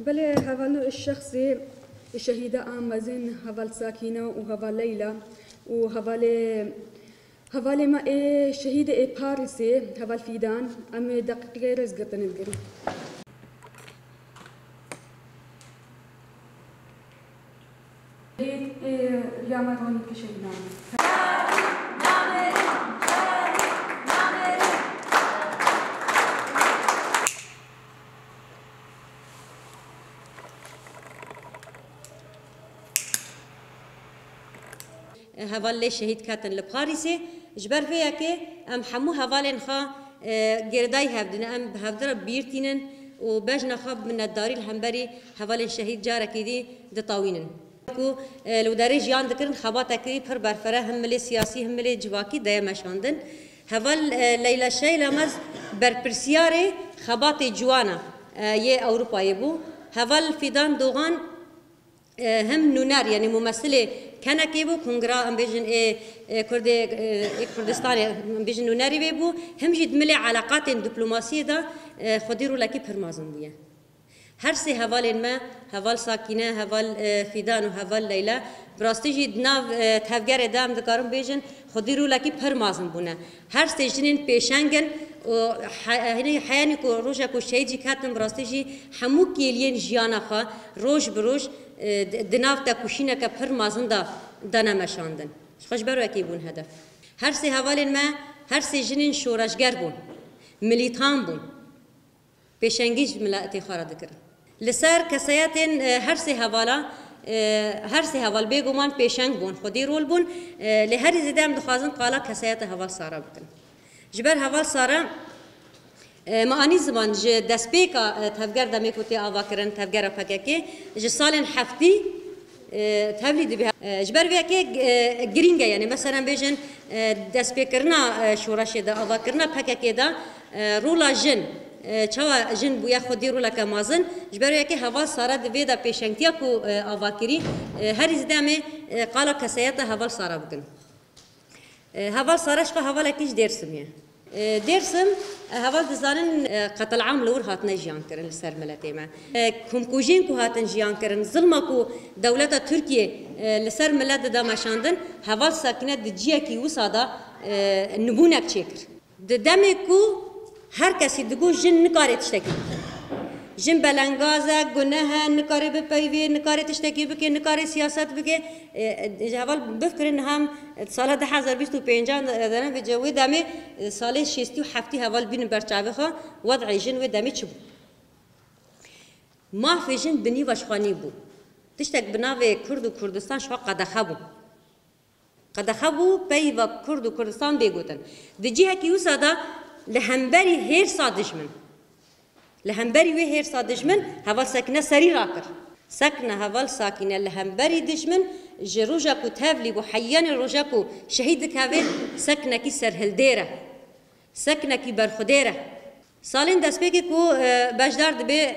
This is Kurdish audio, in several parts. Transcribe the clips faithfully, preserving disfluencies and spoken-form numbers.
Belê, hevalno şexsê şehîda a mezin, heval Sakîne û heval Leyla û hevalê, hevalê me ê şehîdê ê Parîsê, heval Fîdan, em ê deqîqeyê rêzgirtinê digirin. Ê, ê, ya me ronî kişeyî name. Heval lê şehîd ketin li Parîsê. Ji ber vê yekê em hemû hevalên xwe, e, girêdayî hev dine. Em bi hevdira bîr tînin û bejna xwe bi minnetdarî li hemberî hevalên şehîd carekî dî ditawînin. Ku, e, li wê derê jiyan dikirin, xebatekî pir berfireh, him milê siyasî, him milê civakî daye meşandin. Heval, e, Leyla Şeylemez berpirsiyarê xebatê ciwana, e, yê Ewropayê bû. Heval Fîdan Doğan, e, him nûner, yanî mumesilê kenekê bû, kongra, em bêjin, ê, ê Kurdê, e, ê Kurdistanê, em bêjin nûnerî wê bû, him jî di milê eleqatên diplomasiyê de, e, xwedî rolekî pir mezin bûye. Her sê hevalên me, heval Sakîne, heval, e, Fîdan û heval Leyla, bi rastî jî di nav, e, tevgerê de em dikarin bêjin, xwedî rolekî pir mezin bûne. Her sê jinên pêşeng in û he-, hinî heyanî ku roja ku şehîd jî ketin, bi rastî jî hemû kêliyên jiyana xwe roj bi roj, e, di, di nav tekoşîneke pir mezin de dane meşandin. Ji xwe ji ber wekî bûn hedef. Her sê hevalên me, her sê jinên şoreşger bûn, milîtan bûn. Pêşengî ji miletê xwe re dikirin. Li ser kesayetên, e, her sê hevala, e, her sê heval bêguman pêşeng bûn, xwedî rol bûn, e, lê herî zêde em dixwazin qala kesayeta heval Sara bikin. Ji ber heval Sara, e, me anî ziman ji destpêka, e, tevger demê ku tê avakirin, tevgera P K K, ji salên heftî, e, tevlî dibe. E, ji ber vê yekê, e, girîng e, yanî, meselen, bêjin, e, destpêkirina, e, şoreşê de, avakirina P K K de, e, rola jin, e, çawa jin bûye xwedî roleke mezin, ji ber vê yekê heval Sara di vê de pêşengtiya ku, e, ava kirî, e, herî zêde em ê, e, qala kesayeta heval Sara bikin. E, heval Sara ji xwe hevalekî ji Dêrsimê ye. E, Dêrsim, e, heval dizanin, e, qetelam li wir hatine jiyan kirin li ser miletê me. E, komkujiyên ku hatin jiyan kirin, zilma ku dewleta Tirkiyê, e, li ser milet dida meşandin, heval Sakîne di ciyekî wisa de, e, nibûnek çêkir. Di demê ku her kesî digot jin nikare tiştekî bike. Jin belengaz e, guneh e, nikare bipeyvê, nikare tiştekî bike, nikare siyaset bike. E, e, ji heval bifkirin hem sala du hezar bîst û pêncan de, de ne, vê ce-, wê demê, e, salê şêstî û heftî heval bînin ber çavê xwe, wed'ê jin wê demê çi bû? Mafê jin bi nîva ji xwe nîbû. Tiştek bi navê Kurd û Kurdistan ji xwe qedexe bû. Qedexe bû, peyva Kurd û Kurdistan bê gotin. Di cihekî wisa de li hemberî hêrsa dijmin, li hemberî wê hêrsa dijmin heval Sekîne serî rakir. Sekne heval Sakîne li hemberî dijmin ji roja ku tevlî bû heyanê roja ku şehîd dikeve seknekî serhildêr e. Seknekî berxwedêr e. Salên destpêkê ku, e, beşdar dibe,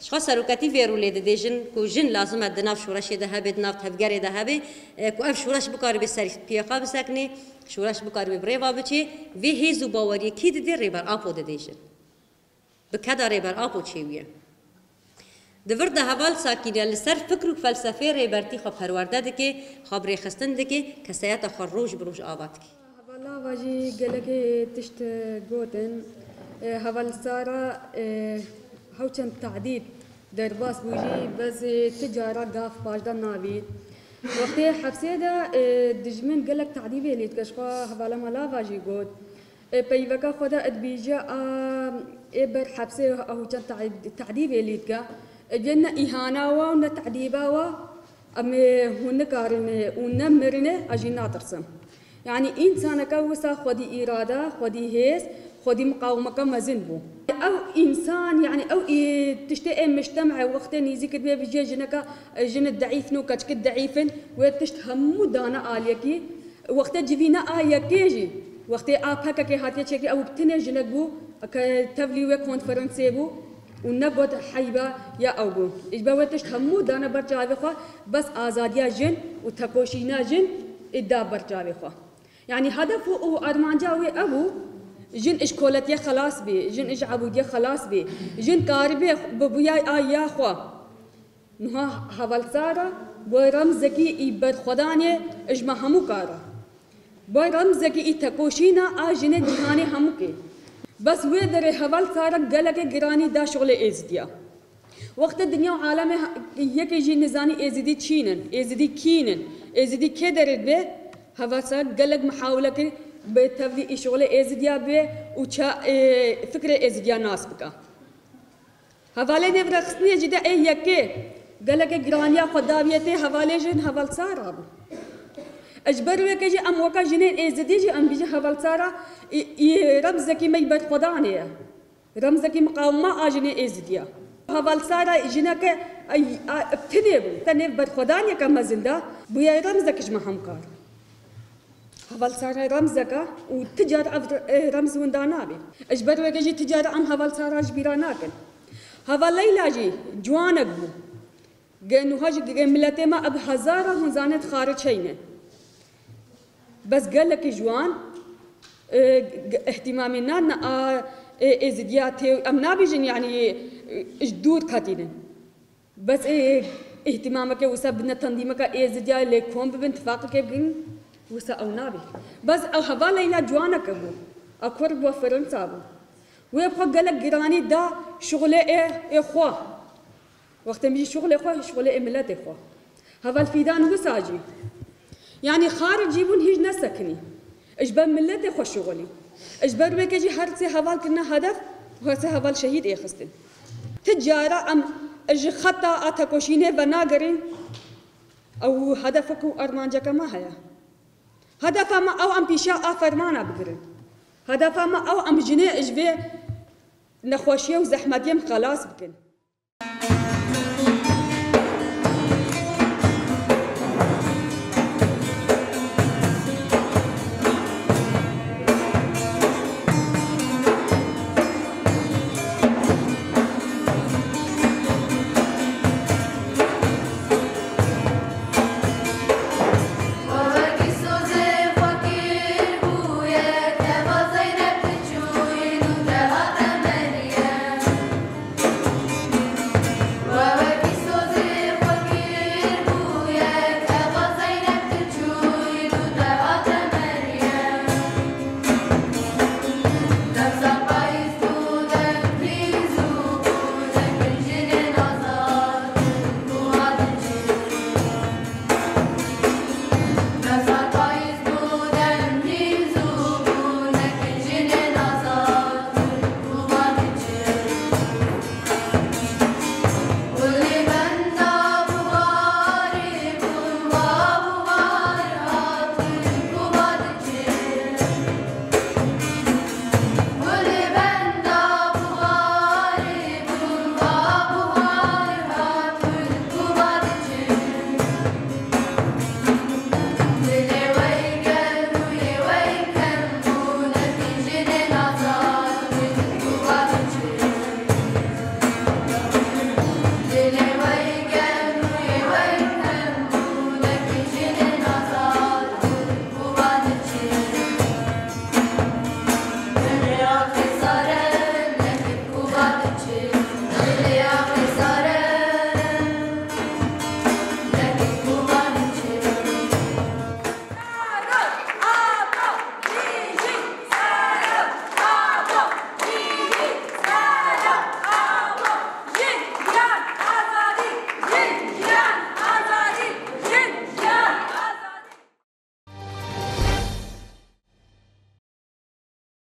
ji xwe seroketî vê rolê didê jin, ku jin lazim e di nav şoreşê de hebe, di nav tevgerê de hebe, e, ku ev şoreş bikaribe ser piyê xwe biseknê, şoreş bikaribe bi rêva biçê, vê hêz û baweriyê kî didê? Rêber Apo didê jin. Bi keda Rêber Apo çêbûye. Di vir de heval Sakîne li ser fikr û felsefeyê Rêbertî xwe perwerde dike, xwe bi rêxistin dike, kesayeta xwe roj bi roj ava dike. Heval Lava jî gelekê tişt gotin. E, heval Sara, e, hewçend tedîb derbas bû jî, bes, e, ti cara gav paşda nabî. Wextê hepsê de, e, dijmin gelek tedîbê lê dike, ji xwe hevala me Lava jî got. E, peyveka xwe de dibêje, a, ê ber hepsê a hûçan tedîbê lî dike. E, ne îhana wa û ne tedîba wa, em ê hûn nikarin û ne mirinê, ez jî natirsim. Yanî însaneke wisa xwedî îrade, xwedî hêz, xwedî miqawimeke mezin bû. Ew însan, yanî ew î-, tiştê ê mictemê wextê nêzîk dibe, bijê jineka, e, jin deîf in û keçik deîf in, wê tişt hemû dane aliyekî. Wextê civîna a yekê jî, wextê a P K K hatiye çêkirî, ew bi tinê jinek bû, ke tevlî wê konferansê bû û negot heyba ya ew bû. Ji ber wê tişt hemû dane ber çavê xwe, bes azadiya jin û tekoşîna jin ê da ber çavê xwe. Yanî hedef û, û armanca wê ew bû, jin ji koletiye xelas bê, jin ji ebûdiye xelas bê, jin karibe bi bûyay a ya xwe. Niha Heval Sara bûye remzekî î berxwedanê ji me hemû kar e. Bûye remzekî î tekoşîna a jinê cîhanê hemûkê. Bes wê derê Heval Sara gelekê giranî da şixulê Êzidiya. Wextê dinya û alemê he-, yekê jî nizanî Êzidî çîn in, Êzidî kîn in, Êzidî kê derê dibe, Heval Sara gelek mihawile kir bi tevlî î şixulê Êzidiya bibe û ça-, ê, fikrê Êzidiya nas bike. Hevalê nêvrexistinê jî de ê yekê gelekê giraniya xwe dawiye tê hevalê jin Heval Sara bû. Ji ber wê ke jî em weka jinên Êzidî jî em bêjin Heval Sara î, î remzekî me yî berxwedanê ye. Remzekî miqawima a jinê Êzidî ye. Heval Sara jineke, ey, a, tinê bû. Te nêv berxwedaniyeke mezin da, bûye remzek ji me hemû kar. Heval Sara remzek e û ti car ev re-, e, remz winda nabe. Ji ber weke jî ti car em Heval Sara ji bîra nakin. Heval Leyla jî ciwanek bû. Ge-, nuha jî ge-, miletê me ev hezara hûn zanin xaric heyne. Bes gelekî ji wan, e, ge-, îhtîmamê nadine a, e, Êzidiya tê, em nabêjin, yanî, e, ji dûr ketînin. Bes ê îhtîmameke wisa bidine tendîmeke Êzidiya lê kom bibin, tifaqeke bikin, wisa ew nabe. Bes ew Heval Leyla ciwaneke bû. A kur bû, Firensa bû. Wê bi xwe gelek giranî da şixulê ê, ê xwe. Wextê min jî şixulê xwe, şixulê ê miletê xwe. Heval Fîdan wisa jî. Yanî xaricî bûn hîç nesekinî. Ji ber miletê xwe şixulî. Ji ber weke jî her sê heval kirine hedef û her sê heval şehîd ê xistin. Ti cara em ji xeta a tekoşînê venagerin, ew hedefek û armanceke me heye. Hedefa me ew em pîşa a fermana bigirin. Hedefa me ew em jinê ji vê nexweşiyê û zehmetiyê em xelas bikin.